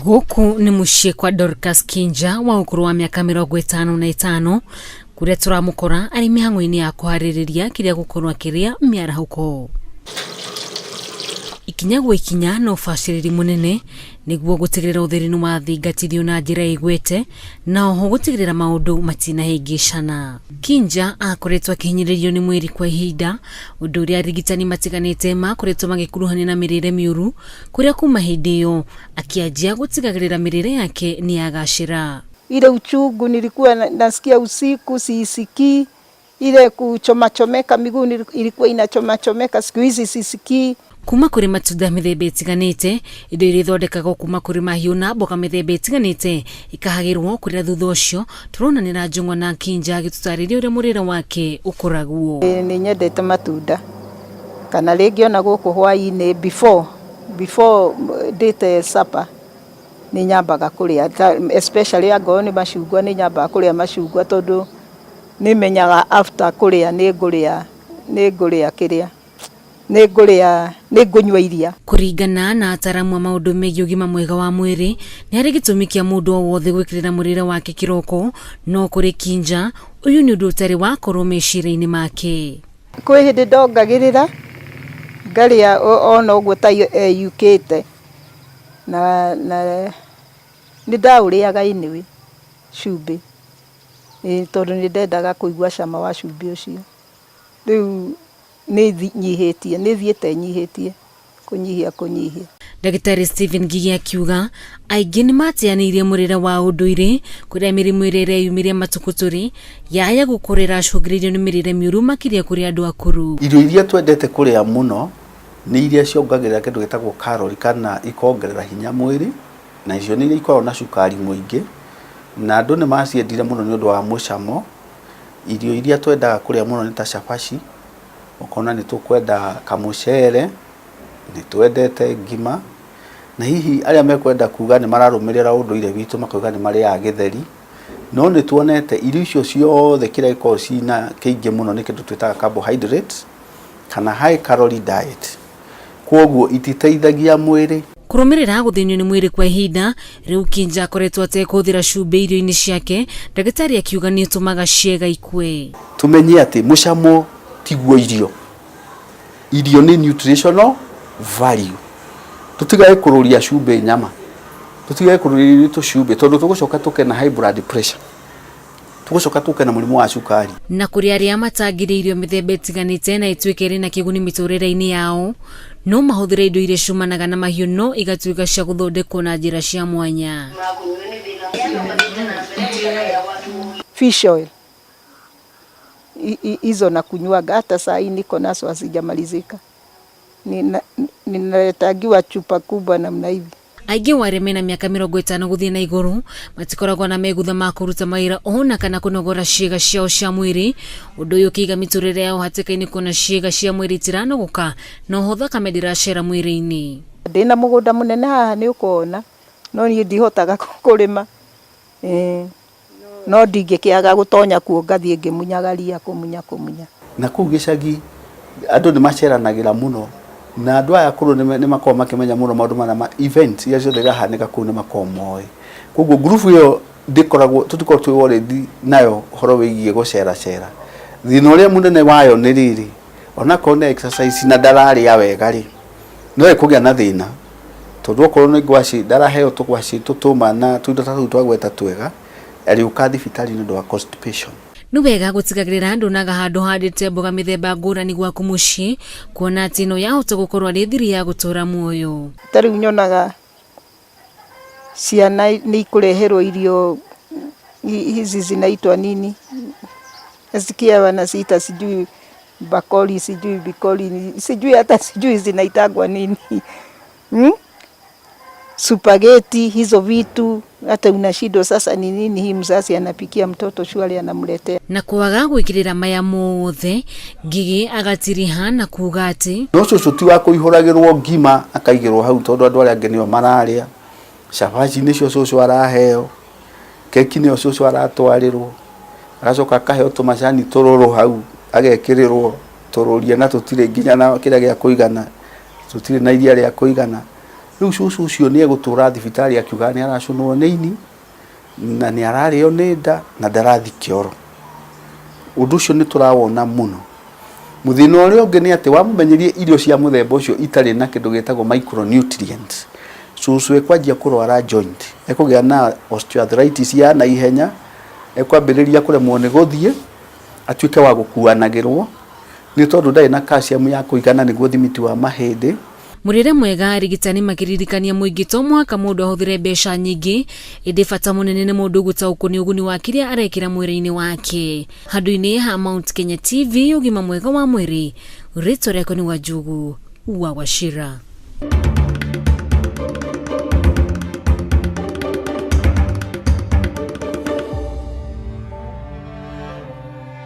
Gũkũ nĩ mũciĩ kwa Dorcas Kinja wa ũkũrũ wa mĩaka 55 kũrĩa tũramũkora arĩ mĩhang'o-inĩ ya kũharĩrĩria kĩrĩa gũkorwo akĩrĩa mĩarahũko. Ikinya gwa ikinya na ũbacĩrĩri mũnene nĩguo gũtigĩrĩra ũtheri nĩ wathingatithio na njĩra ĩgwete na oho gũtigĩrĩra maũndũ matinahĩngĩcana. Kinja akoretwo akĩhinyĩrĩrio nĩ mwĩrĩ kwa ihinda, ũndũ ũrĩa arigitani matiganĩte makoretwo magĩkuruhania na mĩrĩre mĩũru kũrĩa kuma hĩndĩ ĩyo akĩanjia gũtigagĩrĩra mĩrĩre yake nĩ yagacĩra. Ile uchungu nilikuwa nasikia usiku siisikii, ile kuchomachomeka miguu ilikuwa inachomachomeka, siku hizi sisikii. Kuma kũrĩ matunda mĩthemba ĩtiganĩte, indo iria ithondekagwo kuma kũrĩ mahiũ na mboga mĩthemba ĩtiganĩte ikahagĩrwo kũrĩa thutha ũcio tũronanĩra Njũng'wa na Kinja agĩtũtarĩria ũrĩa mũrĩre wake ũkoragwo. Nĩ nyendete matunda kana rĩngĩ ona gũkũ hwaĩ-inĩ before ndĩte supper nĩ nyambaga kũrĩa, especially angorwo nĩ macungwa, nĩ nyambaga kũrĩa macungwa tondũ nĩ menyaga after kũrĩa nĩ ngũrĩa kĩrĩa nĩ ngũrĩa, nĩ ngũnyua iria. Kũringana na ataramu a maũndũ megiĩ ũgima mwega wa mwĩrĩ, nĩ harĩ gĩtũmi kĩa mũndũ o wothe gwĩkĩrĩra mũrĩre wake kĩroko, no kũrĩ Kinja ũyũ nĩ ũndũ ũtarĩ wakorwo meciria-inĩ make. Kwĩ hĩndĩ ndongagĩrĩra ngarĩa ona ũguo ta eyukĩte na nĩ ndaũrĩaga anyway cumbĩ, tondũ nĩ ndendaga kũigua cama wa cumbĩ ũcio. Rĩu nĩ nyihĩtie, nĩ thiĩte nyihĩtie, kũnyihia kũnyihia. Ndagĩtarĩ Stephen Ngigi akiuga aingĩ nĩ mateanĩirie mũrĩre wa ũndũire kũrĩa mĩrimũ ĩrĩa ĩreyumĩria matukũ tũrĩ yaya gũkorwo ĩracũngĩrĩrio nĩ mĩrĩre mĩũru makĩria kũrĩ andũ akũrũ. Irio iria twendete kũrĩa mũno nĩ iria ciongagĩrĩra kĩndũ gĩtagwo calorie kana ikongerera hinya mwĩrĩ, na icio nĩ iria ikoragwo na cukari mũingĩ, na andũ nĩ maciendire mũno nĩ ũndũ wa mũcamo. Irio iria twendaga kũrĩa mũno nĩ ta cabaci, ũkona nĩ tũkwenda kamũcere, nĩ twendete ngima, na hihi arĩa mekwenda kuga nĩ mararũmĩrĩra ũndũire witũ makauga nĩ marĩaga gĩtheri, no nĩ tuonete irio icio ciothe kĩrĩa gĩkoragwo cina kĩingĩ mũno nĩ kĩndũ twĩtaga carbohydrates kana high calorie diet, koguo ititeithagia mwĩrĩ. Kũrũmĩrĩra gũthĩnio nĩ mwĩrĩ kwa ihinda rĩu, Kinja akoretwo atekũhũthĩra cumbĩ irio-inĩ ciake, ndagĩtarĩ akiuga nĩ ũtũmaga ciĩga ikue. Tumenye atĩ mũcamo tiguo irio, irio nĩ nutritional value. Tũtigage kũrũria cumbĩ nyama, tũtigage kũrũria irio tũcumbĩ, tondũ tũgũcoka tũke na high blood pressure, tũgũcoka tũke na mũrimũ wa cukari. Na kũrĩ arĩa matangĩrĩa irio mĩthemba ĩtiganĩte na ĩtuĩke ĩrĩ na kĩguni mĩtũrĩre-inĩ yao, no mahũthĩre indo iria ciumanaga na mahiũ no igatuĩka cia gũthondekwo na njĩra cia mwanya. Fish oil hizo nakunywanga, hata saa hii niko nazo hazijamalizika, ninaletangiwa chupa kubwa namna hivi. Aingĩ wa arĩa mena mĩaka 50 gũthiĩ na igũrũ matikoragwo na megutha ma kũruta mawĩra ona kana kũnogora ciĩga ciao cia mwĩrĩ, ũndũ ũyũ ũkĩiga mĩtũrĩre yao hatĩka-inĩ kuona ciĩga cia mwĩrĩ itiranogoka na oho thakame ndĩracera mwĩrĩ-inĩ. Ndĩna mũgũnda mũnene haha nĩ ũkuona, no niĩ ndihotaga kũrĩma, no ndingĩkĩaga gũtonya kuo ngathiĩ ngĩmunyaga ria, kũmunya kũmunya. Na kũu gĩcagi andũ nĩ maceranagĩra mũno, na andũ aya akũrũ nĩ makoragwo makĩmenya mũno maũndũ marĩa ma events iria ciothe irahanĩka kũu, nĩ makoragwo moĩ. Koguo ngurubu ĩyo ndĩkoragwo, tũtikoragwo twĩ worried nayo ũhoro wĩgiĩ gũceracera. Thĩna ũrĩa mũnene wayo nĩ rĩrĩ, onakorwo nĩ exercise na ndararĩa wega rĩ, no ĩkũgĩa na thĩna, tondũ okorwo nĩ ngwacĩ ndaraheo tũgwacĩ tũtũma na tũindo ta tũu twagweta twega, arĩũka thibitarĩ nĩ ũndũ wa constipation. Nĩ wega gũtigagĩrĩra ndũnaga handũ handĩte mboga mĩthemba ngũrani gwaku mũciĩ, kuona atĩ ĩno yahota gũkorwo arĩ thiri ya gũtũra muoyo. Ta rĩu nyonaga ciana nĩ ikũreherwo irio hizi zinaitwa nini, nasikia wanaziita sijui bakoli, sijui bikoli, sijui hata sijui zinaitagwa nini, Spaghetti, hizo vitu hata unashindwa sasa ni nini hii mzazi anapikia mtoto shwari anamletea. Na kwaga gwĩkĩrĩra maya mothe, Ngigĩ agatiriha na kuga atĩ no cũcũ ti wa kũihũragĩrwo ngima akaigĩrwo hau tondũ andũ arĩa angĩ nĩo mararĩa, cabaci nĩcio cũcũ araheo, keki nĩyo cũcũ aratwarĩrwo, agacoka akaheo tũmacani tũrũrũ hau, agekĩrĩrwo tũrũrie na tũtirĩ nginya na kĩrĩa gĩa kũigana, tũtirĩ na iria rĩa kũigana. Rĩu cũcũ ũcio nĩ egũtũra thibitarĩ akiugaga nĩ aracũnwo nĩ ini, na nĩ ararĩo nĩ nda, na ndarathiĩ kĩoro. Ũndũ ũcio nĩ tũrawona mũno. Mũthĩna ũrĩa ũngĩ nĩ atĩ wamũmenyeria irio cia mũthemba ũcio itarĩ na kĩndũ gĩtagwo micronutrients, cũcũ ekwanjia kũrwara joint, ekũgĩa na osteoarthritis ya naihenya, ekwambĩrĩria kũremwo nĩ gũthiĩ, atuĩke wa gũkuanagĩrwo, nĩ tondũ ndarĩ na calcium ya kũigana nĩguo thimiti wa mahĩndĩ. Mũrĩre mwega, arigitani makĩririkania mũingĩ to mũhaka mũndũ ahũthĩre mbeca nyingĩ, ĩndĩ bata mũnene nĩ mũndũ gũtaũkwo nĩ ũguni wa kĩrĩa arekĩra mwĩrĩ-inĩ wake. Handũ-inĩ ha Mount Kenya TV, ũgima mwega wa mwĩrĩ, rĩtwa rĩakwa nĩ Wanjugu wa Wachira.